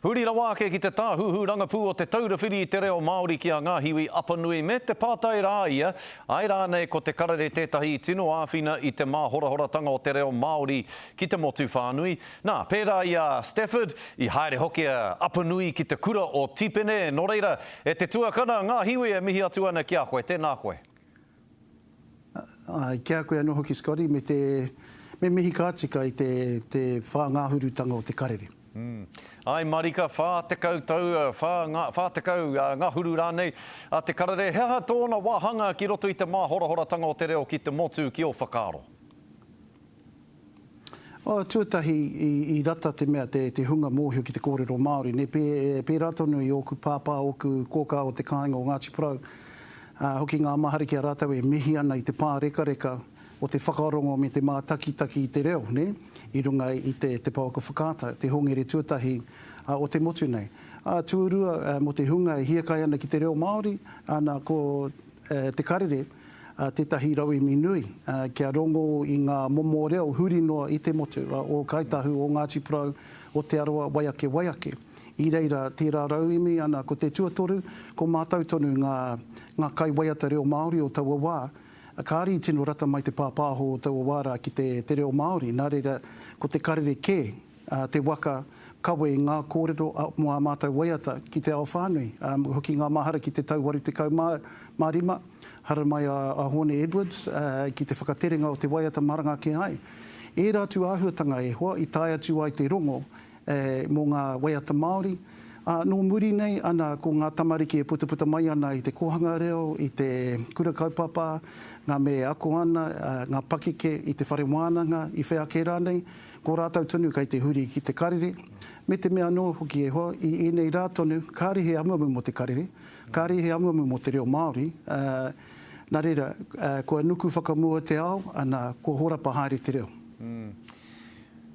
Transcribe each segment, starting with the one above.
Huri rawa ake ki te tāhuhu rangapū o Te Taura Whiri i te Reo Māori ki a Ngāhiwi Apanui me te pātai rā ia, āe rānei ko Te Karere tētahi i tino āwhina i te māhorahoratanga o te reo Māori ki te motu whānui. Nā, pērā i a Stafford, i haere hoki a Apanui ki te kura o Tipene, nō reira, e te tuakana, Ngāhiwi e mihi atu ana ki a koe, tēnā koe. Āe, ki a koe anō hoki Scotty, me te, me mihi ka tika i te, te whāngahurutanga o te karere. Āe marika, 40 tau, whā ngā, 40 ngahuru rānei a te karere. He aha tōna wāhanga ki roto i te māhorahoratanga o te reo ki te motu, ki ō whakaaro? Oh, tuatahi, i, i rata te mea, te, te hunga mōhio ki te kōrero Māori, nē, pē, pērā tonu i ōku pāpā, ōku kōkā o te kāinga o Ngāti Porou, ā, hoki ngā mahara ki a rātou e mihi ana i te pārekareka o te whakarongo me te mātakitaki i te reo, nē, i runga i te, te pouaka whakaata, te hongere tuatahi, ā, o te motu nei. Ā, tuarua, ā, mō te hunga e hiakai ana ki te reo Māori, ana, ko, ā, Te Karere, tētahi rauemi nui kia rongo i ngā momo reo huri noa i te motu, o Kāi Tahu, o Ngāti Porou, o Te Arawa, wai ake, wai ake. I reira tērā rauemi, ana, ko te tuatoru, ko mātou tonu ngā, ngā kaiwaiata reo Māori o taua wā, kāre i tino rata mai te pāpāho o taua wā rā ki te, te reo Māori, nā reira, ko te karere kē te waka kawe i ngā kōrero mō ā mātou waiata ki te ao whānui. Hoki ngā mahara ki te tau 85, haramai a Hōne Edwards ki te whakaterenga o te waiata maranga ake ai. Ērā atu āhuatanga e hoa i tae atu ai te rongo mō ngā waiata Māori, ā, nō muri nei ana ko ngā tamariki e putaputa mai ana i te kōhanga reo, i te kura kaupapa, ngā mea e ako ana, ngā pakeke i te whare wānanga, i whea ake rānei. Ko rātou tonu kei te huri ki te karere, me te mea anō hoki e hoa, i ēnei rā tonu, kāre he amuamu mō te karere, kāre he amuamu mō te reo Māori, ā, nā reira, kua nuku whakamua te ao, ana, kua horapa haere te reo.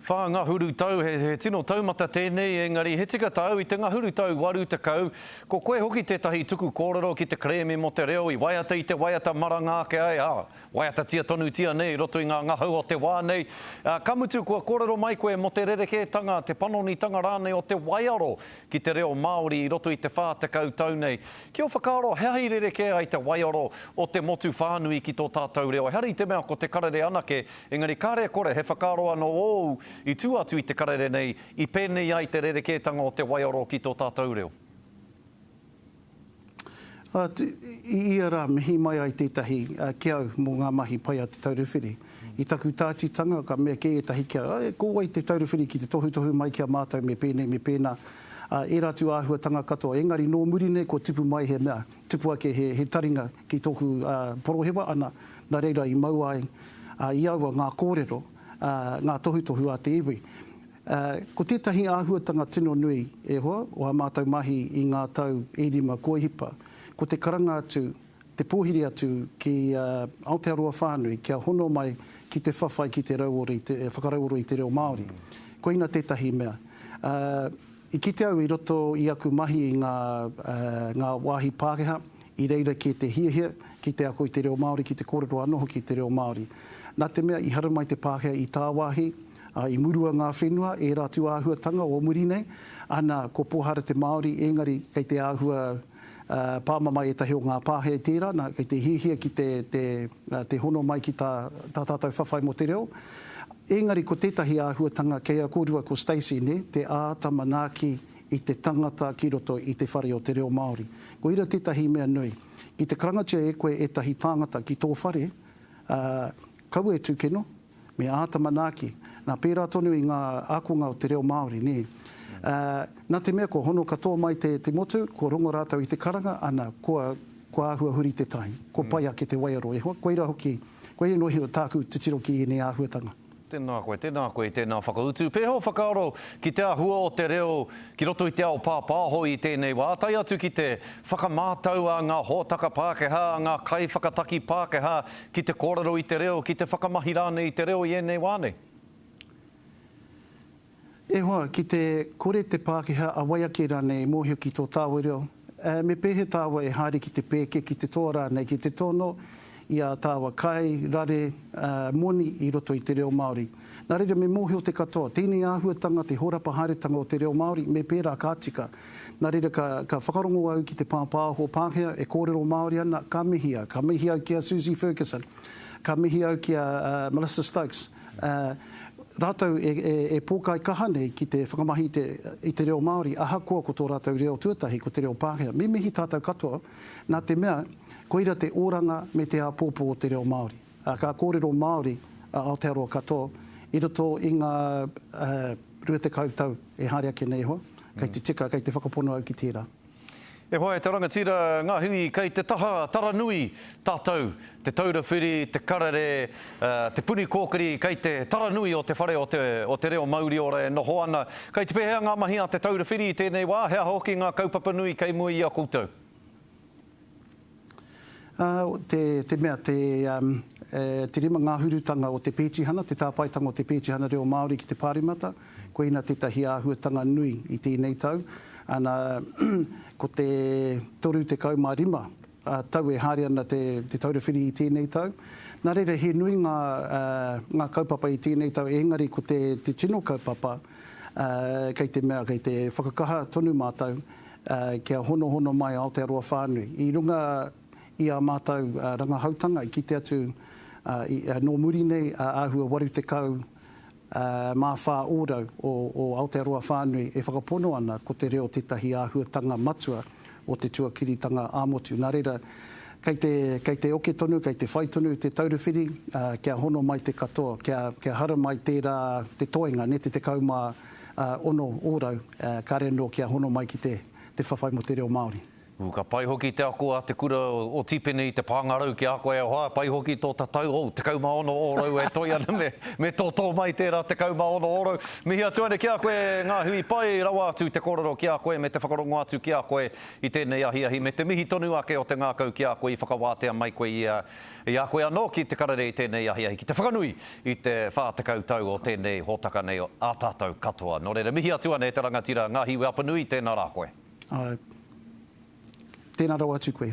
Whā ngahuru tau, he, he tino taumata tēnei, engari he tika tāu i te ngahuru tau 80, ko koe hoki tētahi tuku kōrero ki te kerēme mō te reo i waiata i te waiata maranga ake ai, ā, Waiatatia tonutia nei i roto i ngā ngahau o te wā nei. Ka mutu kua kōrero mai koe mō te rerekētanga, te panonitanga rānei o te waiaro ki te reo Māori i roto i te 40 tau nei. Ki ō whakaaro, he aha i rerekē ai te waiaro o te motu whānui ki tō tātou reo? Ehara i te mea ko te karere anake, engari kāre e kore he whakaaro anō ōu i tua atu i te karere nei i pēnei ai te rerekētanga o te waiaro ki tō tātou reo? I ia rā mihi mai ai tētahi ki au mō ngā mahi pai a Te Taura Whiri. I taku tātitanga ka mea kē ētahi ki au, e, ko wai Te Taura Whiri ki te tohutohu mai ki a mātou me pēnei, me pēnā, ērā atu āhuatanga katoa. Engari nō muri nei kua tupu mai he mea, tupu ake he, he taringa ki tōku porohewa, ana, nā reira i mau ai i aua ngā kōrero, ngā tohutohu a te iwi. Ko tētahi āhuatanga tino nui, e hoa, o ā mātou mahi i ngā tau e rima kua hipa, ko te karanga atu, te pōhiri atu ki Aotearoa whānui kia hono mai ki te whawhai ki te rauora i te, whakarauora i te reo Māori. Koina tētahi mea. I kite au i roto i aku mahi i ngā, ngā wāhi Pākehā, i reira kē te hiahia ki te ako i te reo Māori, ki te kōrero anō hoki i te reo Māori. Nā te mea i haramai te Pākehā i tāwāhi, Ā, i murua ngā whenua, ērā atu āhuatanga o muri nei, ana, kua pōhara te Māori, engari kei te āhua pāmamae ētahi o ngā pāhe i tērā, nā, kei te hiahia ki te, te, te hono mai ki tā, tā tātou whawhai mō te reo. Engari ko tētahi āhuatanga kei a kōrua ko Stacey, nē, te āta manaaki i te tangata ki roto i te whare o te reo Māori. Koira tētahi mea nui. Ki te karangatia e koe ētahi tāngata ki tō whare, ā, kaua e tūkino, Me āta manaaki. Nā, pērā tonu i ngā ākonga o te reo Māori, nē. Ā, nā te mea kua hono katoa mai te, te motu, kua rongo rātou i te karanga, ana, kua, kua āhua huri te tai, kua pai ake te waiaro. E hoa, koirā hoki, koirā noa iho tāku titiro ki ēnei āhuatanga. Tēnā koe, tēnā koe i tēnā whakautu. Pēhea ō whakaaro ki te āhua o te reo ki roto i te ao pāpāho i tēnei wā, tae atu ki te whakamātau a ngā hōtaka Pākehā, a ngā kaiwhakataki Pākehā Ki te kōrero i te reo, ki te whakamahi rānei i te reo i ēnei wā nei. E hoa, ki te kore te Pākehā a wai ake rānei e mōhio ki tō tāua reo, me pēhea tāua e haere ki te pēke, ki te toa rānei, ki te tono i ā tāua kai, rare, moni i roto i te reo Māori. Nā reira me mōhio te katoa, tēnei āhuatanga, te horapa haeretanga o te reo Māori, me pērā ka tika. Nā reira ka, ka whakarongo au ki te pāpāho Pākehā e kōrero Māori ana, ka mihi au. Ka mihi au ki a Susie Ferguson. Ka mihi au ki a Melissa Stokes. Rātou e, e, e pōkai kaha nei ki te whakamahi i te, i te reo Māori, ahakoa ko tō rātou reo tuatahi, ko te reo Pākehā. Me mihi tātou katoa, nā te mea, koira te oranga me te āpōpō o te reo Māori. Ā, ka kōrero Māori a Aotearoa katoa i roto i ngā 20 tau e haere ake nei e hoa. Kei te tika, kei te whakapono au ki tērā. E hoa e te rangatira, ngā hui kei te taha Taranui tātou, Te Taura Whiri, Te Karere, Te Puni Kōkiri kei te Taranui o te whare o te, o te reo mauriora e noho ana. Kei te pēhea ngā mahi a Te Taura Whiri i tēnei wā, he aha hoki ngā kaupapa nui kei mua i a koutou? Ā, te, te mea, te, um, e, te rima ngahurutanga o te pētihana, te tāpaetanga o te pētihana reo Māori ki te Pāremata, koina tētahi āhuatanga nui i tēnei tau. Ana, ko te 35 tau e haere ana te, te Taura Whiri i tēnei tau. Nā reira, he nui ngā, uh, ngā kaupapa i tēnei tau, engari ko te, te tino kaupapa, uh, kei te mea, kei te whakakaha tonu mātou, kia honohono mai Aotearoa whānui. I runga i ā mātou rangahautanga i kite atu nō muri nei āhua 84 ōrau o Aotearoa whānui e whakapono ana ko te reo tētahi āhuatanga matua o te tuakiritanga ā-motu. Nā reira, kei te, kei te oke tonu, kei te whai tonu Te Taura Whiri kia hono mai te katoa, kia, kia haramai tērā te toenga, nē, te 16 ōrau, kāre anō kia hono mai ki te te whawhai mō te reo Māori. Ū, ka pai hoki te ako a te kura o Tīpene i te pāngarau ki a koe e hoa, pai hoki tō tatau, oh, 16 ōrau e toi ana me, me tōtō mai tērā 16 ōrau. Mihi atu ana ki a koe ngā hui pai rawa atu te kōrero ki a koe me te whakarongo atu ki a koe i tēnei ahiahi me te mihi tonu ake o te ngākau ki a koe i whakawātea mai koe i a, I a koe anō ki te karere i tēnei ahiahi ki te whakanui i te 40 tau o tēnei hōtaka nei a tātou katoa. Nō reira, mihi atu ana e te rangatira Ngahiwi Apanui, tēnā rā koe. Āe. Tēnā rawa atu koe.